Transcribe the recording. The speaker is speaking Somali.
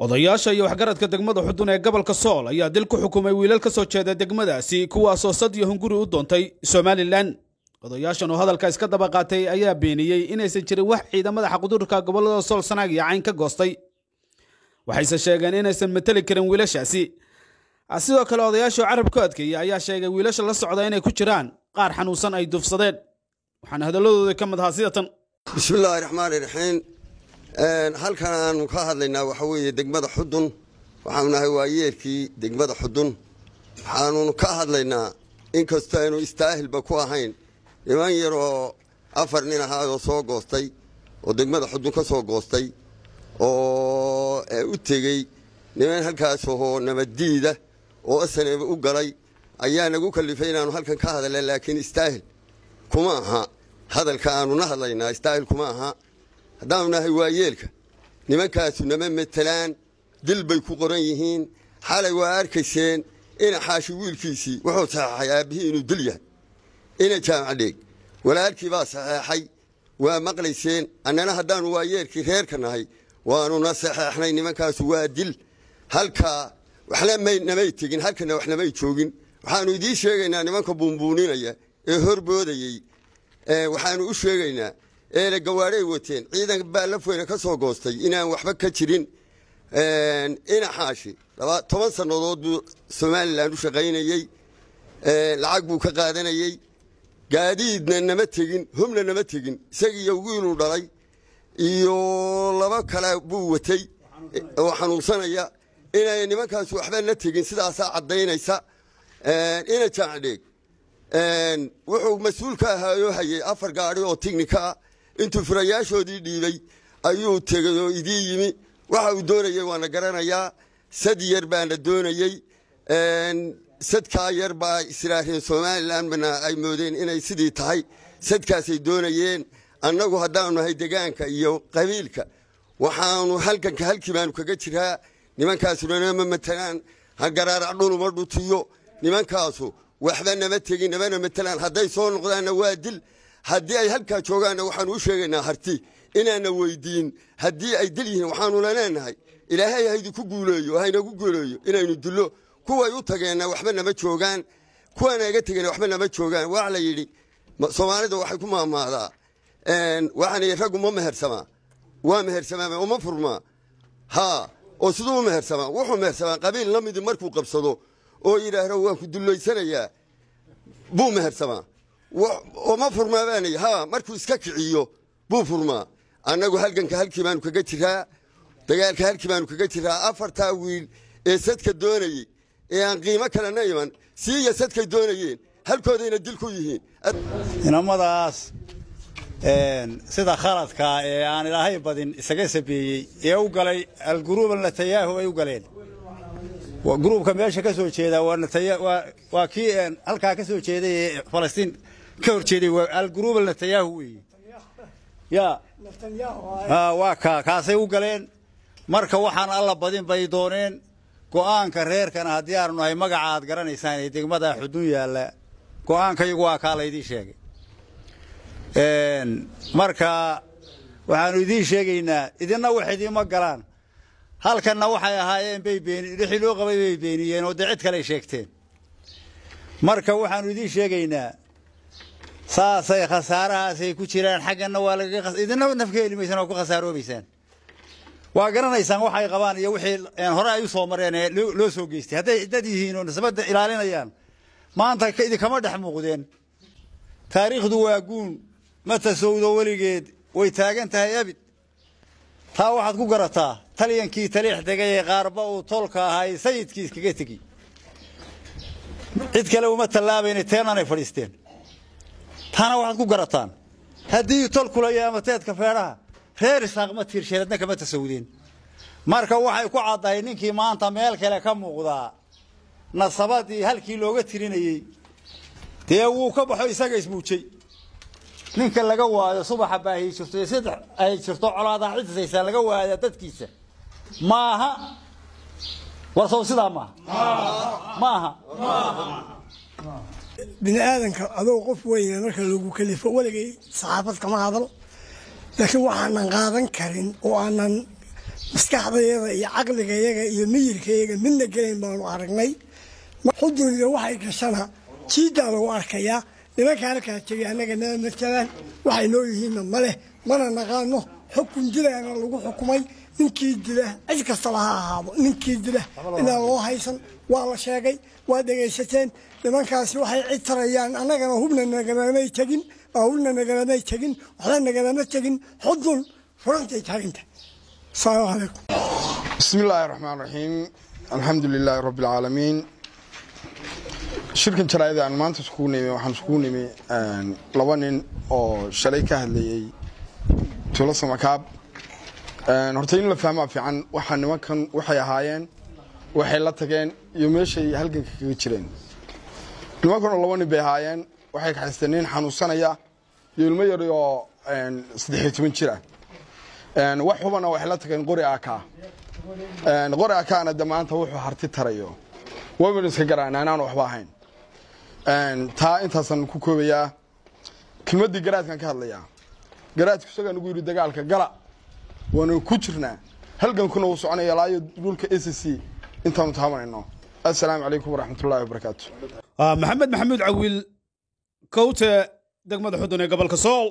Odayaasha iyo waxgaradka degmada Xudun ee gobolka Sool ayaa dil ku xukumay wiilal ka soo jeeda degmadaasi, kuwaasoo sad iyo hunguri u doontay Somalilan. Odayaashan oo hadalka iska daba qaatay ayaa beeniyey inaysan jirin wax ciidamada xaqudurka gobolada Sool, Sanaag iyo Cayn ka goostay, waxayse sheegeen inaysan mateli karin wiilashaasi. Sidoo kale odayaasha oo carabku adkeeyey ayaa sheegay wiilasha la socda inay ku jiraan qaar xanuunsan ay duufsadeen, waxaana hadalladooda ka mid ahaa sida tan: Bismillaahi raxmaani raxiim. Halkan aanu ka hadlaynaa waxa weeye degmada Xudun. Waxaanu nahay waayeelkii degmada Xudun. Waxaanunu ka hadlaynaa, inkastoo aynu istaahilba ku ahayn, niman yaroo 4 nin ahaayoo soo goostay oo degmada Xudun ka soo goostay oo u tegey niman halkaas ahoo nabaddiida oo asaneba u galay ayaa nagu kalifay inaanu halkan ka hadalna, laakiin istaahil kuma aha hadalka aanu na hadlaynaa, istaahil kuma aha. Haddaanu nahay waayeelka, nimankaasu nama matelaan, dil bay ku qoran yihiin. Xalay waa arkayseen ina Xaashi wiilkiisii wuxuu saxeexay aabbihii inuu dil yahay. Ina Jaamac Dheeg walaalkii baa saxeexay, waa maqlayseen. Annana haddaanu waayeelkii reerka nahay waanuna saxeexnay, nimankaasu waa dil. Halkaa waxna may namay tegin, halkana wax namay joogin. Waxaanu idiin sheegaynaa nimanka buunbuuninaya ee horboodayey, waxaanu u sheegaynaa eele gawaadhay wateen, ciidan baa Lafweyne ka soo goostay, inaan waxba ka jirin. Ina Xaashi 10 sannadood buu Somalilan u shaqaynayey, lacag buu ka qaadanayey, gaadiidna nama tegin, hubna nama tegin. Isagiiyo wiiluu dhalay iyo laba kale buu watay oo xanuunsanaya. Inay nimankaas waxba na tegin sidaasaa caddaynaysa. Ina Jaamacdheeg wuxuu mas-uul ka ahaayoo hayay 4 gaadhi oo tignika ah. Intuu furayaashoodii dhiibay ayuu tegey oo idii yimi. Waxa uu doonayey waana garanayaa, sad yar baana doonayey. Sadkaa yar baa israahiin Somalilan bana ay moodeen inay sidii tahay, sadkaasay doonayeen. Annagu haddaanu nahay degaanka iyo qabiilka, waxaanu halkanka halkii baanu kaga jiraa. Nimankaasuna nama matalaan, hagaraarac dhuluma dhutiyo. Nimankaasu waxba nama tegin, namana matalaan. Hadday soo noqdaanna waa dil, haddii ay halkaa joogaanna waxaanu u sheegaynaa harti inaana weydiin haddii ay dil yihiin. Waxaanuna leenahay Ilaahay haydinku guuleeyo, haynagu guuleeyo inaynu dillo. Kuway u tageenna waxba nama joogaan, kuwaana iga tegeenna waxba nama joogaan. Waa la yidhi, Soomaalida waxay ku maahmaahdaa, waxaan raggu ma mehersamaa, waa mehersamaa uma furmaa haa. Oo siduu u mehersamaa? Wuxuu mehersamaa qabiil la midi markuu qabsado oo yidhaahdo waan ku dullaysanayaa buu mehersamaa. Oo ma furmaa baanay haa, markuu iska kiciyo buu furmaa. Annagu halganka halkii baanu kaga jiraa, dagaalka halkii baanu kaga jiraa. 4taa wiil ee sadka doonayey ee aan qiimo kalena iman siiya sadkay doonayeen, halkoodayna dil ku yihiin. Inamadaas sida khaladkaa ee aan Ilaahay badin isaga sabeeyey ee u galay alguruuba Netanyahu ay u galeen, gruubka meesha ka soo jeeda waa kii halkaa ka soo jeeday ee Falastiin ka hor jeeday, waa alguruuba Netanyahu weeye. Ya waa kaa kaasay u galeen. Marka waxaan Alla badin bay dooneen. Go'aanka reerkana haddii aanu nahay magaca aad garanaysaan ee degmada Xudun yaalla, go'aankayagu waa kaa laydiin sheegay. Marka waxaanu idiin sheegaynaa, idinna wax idiinma galaan. Halkanna waxay ahaayeen bay beeni, wixii loo qabay bay beeniyeen oo dee cid kaley sheegteen. Marka waxaanu idiin sheegaynaa saasay khasaarahaasay ku jiraan. Xagganna waa lagaga, idinna nafka heli maysaan oo ku khasaaroobaysaan. Waa garanaysaan waxay qabaan iyo wixii hore ay u soo mareen ee loo soo geystay. Hadday dad yihiin oo nasabadda ilaalinayaan, maanta idinkama dhex muuqdeen. Taariikhdu waa guun, ma tasowdo weligeed, way taagan tahay abid. Taa waxaad ku garataa Talyankii Taliix degay ee qaarba uu tolka ahay sayidkii iskaga tegi, cid kale uma tallaabayna, teenanay fadhiisteen. Taana waxaad ku garataan haddii tolkulaya ama teedka feedhaha reer Isaaq ma tiirsheeradna kama tasawudeen. Marka waxay ku caddahay ninkii maanta meel kale ka muuqdaa nasabadii halkii looga tirinayey dee wuu ka baxo, isaga ismuujay. Ninka laga waayo subaxa baahiy jirto iyo saddex ay jirto colaadaa cidisaysaa laga waaya dadkiisa maaha. War sow sidaa maaha? Maaha. Bini aadanka adoo qof weyne marka lagu kalifo, weligay saxaafad kama hadal, laakiin waxaanan qaadan karin oo aanan Maskaxdayaga iyo caqligayaga iyo miyirkayaga midna gelayn baanu aragnay. Xudun iyo waxay gashana jiiddaa lagu arkayaa. Nimanka halkaa tegay annaga nama matalaan, waxay noo yihiinna ma leh, mana naqaano. Xukun dilaana lagu xukumay. Ninkii dila, cid kastaba ha ahaado, ninkii dila inaan loo haysan waa la sheegay, waa dhegaysateen. Nimankaasi waxay cid tarayaan annagana hubna nagalamay tegin, baawulna nagalamay tegin, waxba nagalama tegin. Xudun furantay taaginta. Asalaamu calaykum. بسم الله الرحمن الرحيم، الحمد لله رب العالمين. Shirkan jaraa'id aan maanta iskugu nimi, waxaan iskugu nimi laba nin oo shalay ka hadlayay tuulo Samakaab. Horta in la fahmaa fiican waxaa nimankan waxay ahaayeen, waxay la tageen iyo meeshay halganka kaga jireen. Nimankan oo laba nin bay ahaayeen, waxay kaxaysteen nin xanuunsanaya iyo ilmo yar oo 13 jir ah. Wax hubana waxay la tageen qori AK. Qori AK-na de maanta wuxuu harti tarayo wabaynu iska garaan anaan waxba ahayn. Taa intaasaan ku koobayaa. Kelmaddii garaadkan ka hadlayaa, garaadku isagaa nagu yidhi dagaalka gala, waanu ku jirnaa, halgankuna wuu soconaya ilaa iyo dhulka SSC intaanu taabanayno. Assalaamu calaykum waraxmatullaahi wabarakaatu. Maxamed Maxamuud Cawiil Kowte, degmada Xudun ee gobolka Sool.